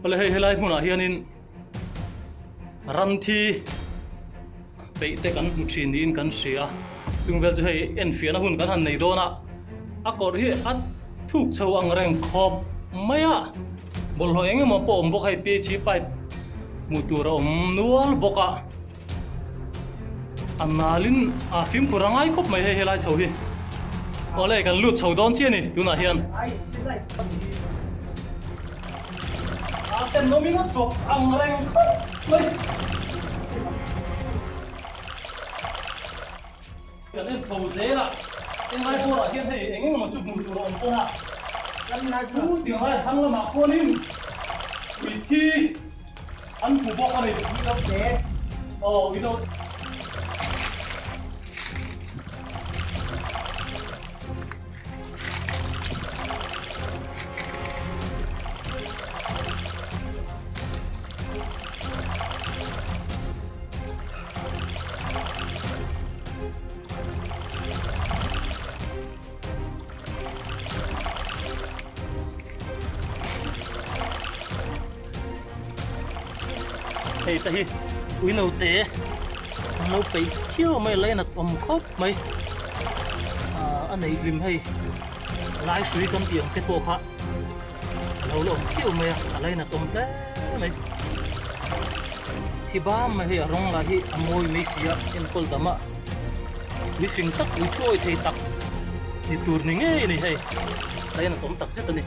Awle hei helai hmunah hianin ram thi peih te kan hmu thin niin kan hria chung vel chu hei enfiahna hun kan han nei dawn a a kawr hi a thuk chho ang reng khawp mai a bawlhhlawh eng emaw pawh a awm bawk hei phe pipe hmuh tur a awm nual bawk a. A nalin a fimkhur a ngai khawp mai hei helai chho hi. Awle kan lut chho dawn chiah a ni tunah hian. A ten nawmin a tawp ang reng khawp mai. Kan en chho zel a, englai bawrah hian hei eng eng emaw chu hmuh tur a awm pawn a. Chu tiang lai thlang lamah khuanin uithi an hmu bawk a ni. Aw ui no. Hei te hi ui note an lo peih thiau mai a lainat awm khawp mai a nei hlim hei lai hrui kan tih ang te pawh kha a lo la awm thiau mai a a lainat awm hle mai thi bam mai hei a rawng lah hi a mawi mai si a enkawl dam a ui fing tak ui thuawi thei tak ni tur ni ngei a ni hei lainat awm tak zet a ni.